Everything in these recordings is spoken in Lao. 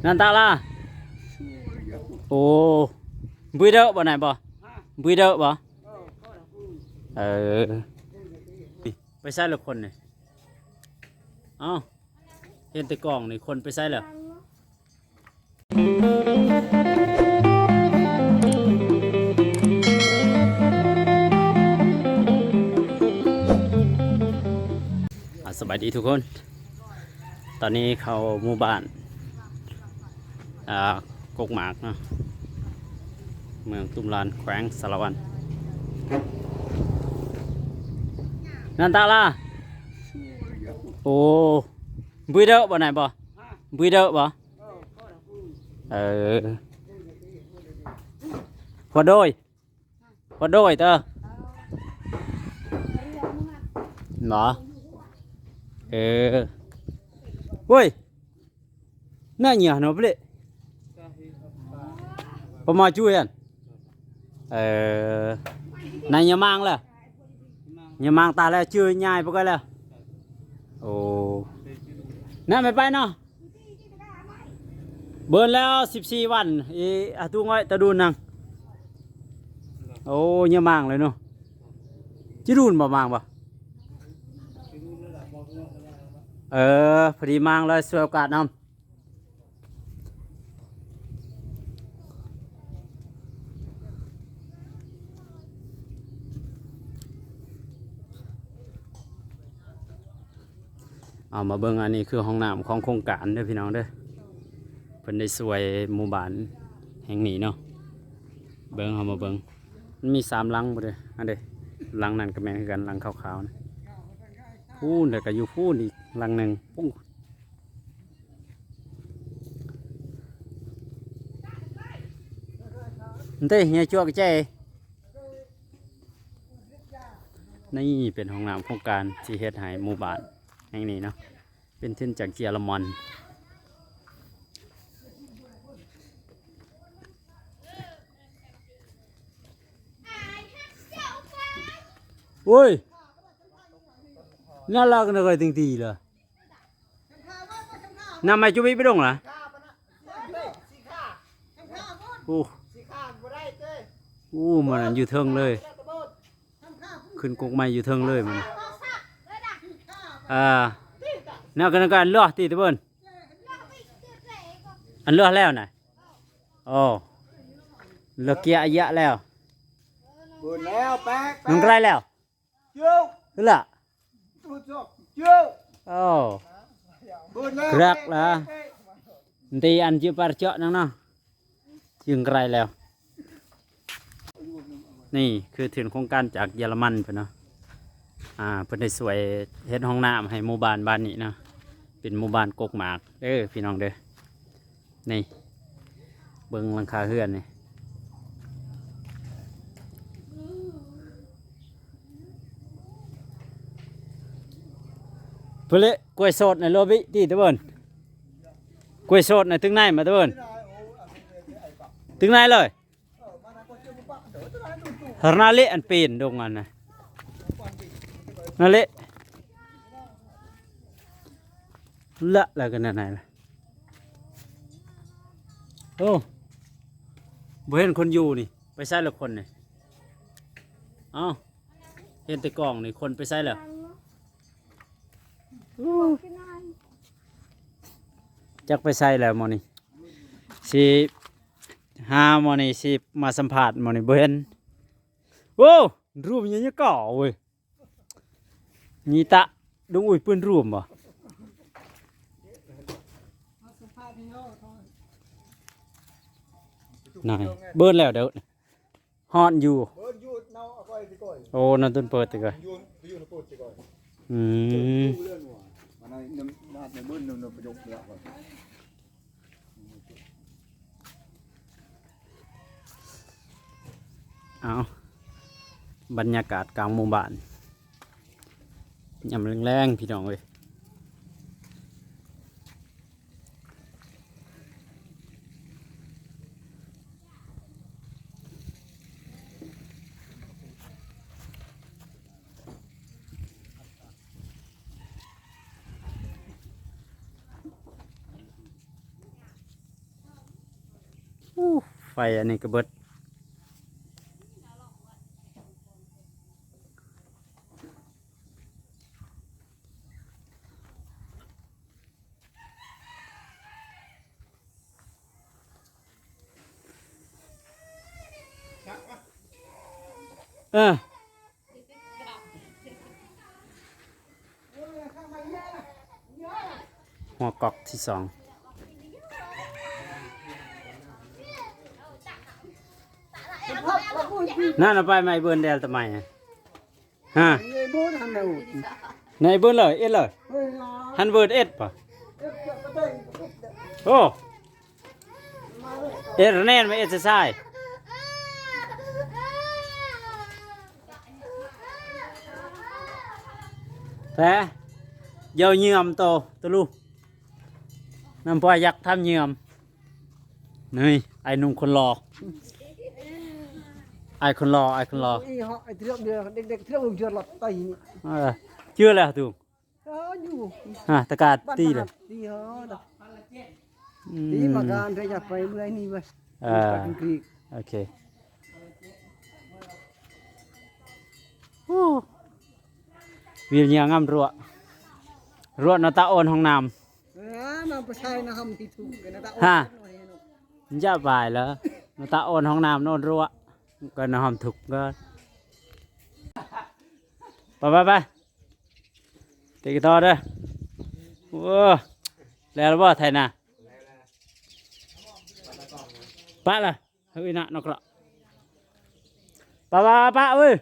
ນານຕາລາ. ໂອ້ ບຸຍເດີບໍ່ນາຍບໍ່? ບຸຍເດີບໍ່? ເອີ ໄປໃສລະຄົນນີ້? ເອົ້າ ເຫັນແຕ່ກ້ອງນີ້ ຄົນໄປໃສລະ? ອ່າ ສະບາຍດີທຸກຄົນ. ຕອນນີ້ເຂົ້າໝູ່ບ້ານ ອ່າ ກົກໝາກເນາະ ເມືອງຕຸ້ມລານ ແຂວງສາລະວັນ. ນານຕາລາ. ໂອ້ ບຸຍເດີບໍ່ນາຍບໍ່? ບຸຍເດີບໍ່? ເອີ ຫົວໂດຍ ຫົວໂດຍເຕີ ເນາະ. ເອີ ໂອ້ຍ ໜ້າເຫຍເນາະເປະ ປະມາຈຸຍອັນ. ເອີ ນາຍຍາມາງລະ ຍາມາງຕາແລຈື່ຍາຍປະກອຍລະ. ໂອ້ ນາແມ່ໄປເນາະ. ເບິ່ນແລ້ວສິບສີ່ວັນ ອີ ອາ ຕູງ້ອຍຕະດູນນັງ. ໂອ້ ຍາມາງເລີຍເນາະ. ຈິດູນບໍ່ມາງບໍ່? ເອີ ພໍດີມາງເລີຍ ສວຍໂອກາດນຳ. ເອົາມາເບິ່ງ ອັນນີ້ຄືຫ້ອງນ້ຳຂອງໂຄງການເດີພີ່ນ້ອງເດີ ເພິ່ນໄດ້ຊ່ວຍໝູ່ບ້ານແຫ່ງນີ້ເນາະ. ເບິ່ງ ເຮົາມາເບິ່ງ ມັນມີສາມຫຼັງບໍ່ເດີ. ອັນເດ ຫຼັງນັ້ນກໍແມ່ນຄືກັນ ຫຼັງຂາວໆນະ ພຸ້ນ ແລ້ວກໍຢູ່ພຸ້ນອີກຫຼັງໜຶ່ງ ພຸ້ນ. ເດ້ ເຮຍຈົວກະແຈ. ນີ້ເປັນຫ້ອງນ້ຳໂຄງການທີ່ເຮັດໃຫ້ໝູ່ບ້ານແຫ່ງນີ້ເນາະ ເປັນທຶນຈາກເຢຍລະມັນ. ໂອ້ຍ ໜ້າລັກນະ ກະຕິງຕີລະ. ນຳໄມ້ຈຸບິໄປດົງລະ. ໂອ້ ໂອ້ ມັນຢູ່ເທິງເລີຍ ຂຶ້ນກົກໄມ້ຢູ່ເທິງເລີຍມັນ. ອ່າ ແນວກັນກັນເຫຼືອຕິຕະເບິ່ນ ອັນເຫຼືອແລ້ວນະ. ໂອ້ ເຫຼືອເກຍອະຍະແລ້ວ ເບິ່ນແລ້ວແປະ ມັນໃກ້ແລ້ວ. ເຈົ້າ ລະ ໂອ້ ເບິ່ນແລ້ວ ກະລັກລະ ເປະ ຕີອັນຈິປາເຈາະນັງເນາະ ຈຶ່ງໄກລແລ້ວ. ນີ້ຄືທຶນໂຄງການຈາກເຢຍລະມັນເພິ່ນເນາະ ອ່າ ເພິ່ນໄດ້ຊ່ວຍເຮັດຫ້ອງນ້ຳໃຫ້ໝູ່ບ້ານບ້ານນີ້ເນາະ ເປັນໝູ່ບ້ານກົກໝາກເດີພີ່ນ້ອງເດີ. ນີ້ ເບິ່ງຫຼັງຄາເຮືອນນີ້ ເພິ່ນເລະ ກ້ວຍໂສດໃນໂລບິຕິຕະເບິ່ນ ກ້ວຍໂສດໃນຕຶງໃນມາຕະເບິ່ນ ຕຶງໃນເລີຍ. ເຮົານາເລະ ອັນເປັນດົງອັນນະ ນາເລະ ລະ ລະກະນະໄນລະ. ໂອ້ ບໍ່ເຫັນຄົນຢູ່ນີ້ ໄປໃສລະຄົນນີ້? ເອົ້າ ເຫັນແຕ່ກ້ອງນີ້ ຄົນໄປໃສລະ? ຈັກໄປໃສແລ້ວໝໍນີ້ ຊິຫາໝໍນີ້ ຊິມາສຳພາດໝໍນີ້ ບໍ່ເຫັນ. ໂອ້ ຮູບຍະຍະກາເວີຍ ນີ້ຕະ ລຸງອຸ້ຍປືນຮູມບໍ່? ນາຍ ເບິ່ນແລ້ວເດີ ຮອດຢູ່ ໂອ້ ນຳຕົ້ນເປີດຕິກະ ອືມ. ເອົາ ບັນຍາກາດກາງໝູ່ບ້ານ ຍາມແລງໆ ພີ່ນ້ອງເອີຍ. ອູ້ ໄຟອັນນີ້ກໍເບິດ. ເອີ ຫົວກອກທີສອງ ນັ້ນເອົາໄປໄມ້ເບີນແດນຕະໄໝ ຮະ ໃນເບີນຫັ້ນແຫຼະ ໃນເບີນເລີຍ ເອັດເລີຍ ເອີ ຫັ້ນເບີນເອັດປະ ເອັດ ເອັດ ໂອ້ ເອັດແນ່ນມາເອັກເຊີຊາຍ ແປ ເຍົາເຍືອມໂຕ ໂຕລູກ ນຳພວກຍັກທຳເຍືອມ ນີ້ ອ້າຍໜຸ່ມຄົນຫຼໍ່ ອ້າຍຄົນຫຼໍ່ ອ້າຍຄົນຫຼໍ່ ອີເຫາະ ໄອ້ເທື່ອກເດືອ ເດັກໆເທື່ອກເດືອລັດໄຕນີ້ ເອີ ເຈື່ອແລ້ວຕຸງ ເອີ ຢູ່ ຮະ ຕະກາດຕີເລີຍ ຕີເຫາະ ອືມ ຕີປາການ ໄດ້ຢາກໄປເມື່ອຍນີ້ເວີຍ ເອີ ໂອເຄ ໂອ້ ວິວເຍືອງາມ ຣວ ຣວນະຕາໂອນຫ້ອງນ້ຳ ເອີ ນຳໄປໃຊ້ນະຫຳທີ່ທຸກກັນນະຕາໂອນ ຮະ ມັນຈະບາຍແລ້ວ ນະຕາໂອນຫ້ອງນ້ຳ ໂອນຣວ ກໍນະຫຳທຸກກໍ ໄປ ໄປ ໄປ ຕິດຕໍ່ເດີ ໂອ້ ແລ້ວບໍ່ໄຖນາ ປະລະ ເຮີຍນະ ນອກເລາະ ປະ ປະ ປະເອີຍ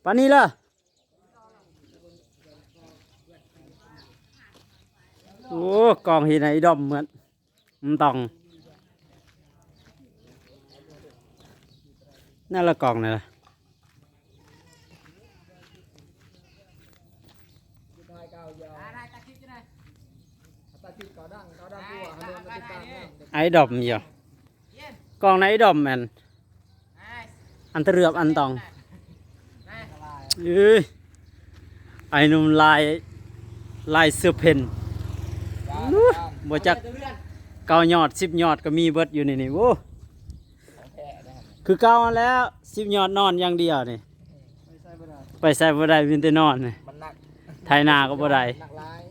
ປານນີ້ລະ ໂອ້ ກອງຫີນໄອ້ດອມເໝືອນ ມັນຕ້ອງ ນັ້ນລະກອງນັ້ນລະ ໄອ້ດອມຢູ່ ກອງໃນໄອ້ດອມແມ່ນ ອັນຕະເຫຼືອບອັນຕອງ ເອີຍ ໄອ້ໜຸ່ມລາຍ ລາຍເສືອເພັນ ອູ້ ບໍ່ຈັກເກົ້າຍອດ ສິບຍອດກໍມີເບິດຢູ່ໃນນີ້ ໂອ້ ຄືເກົ່າຫັ້ນແຫຼະ ສິບຍອດນອນຢ່າງດຽວນີ້ ໄປໃສບໍ່ໄດ້ ມີແຕ່ນອນນີ້ ມັນໜັກ ໄຖນາກໍບໍ່ໄດ້ ໜັກຫຼາຍ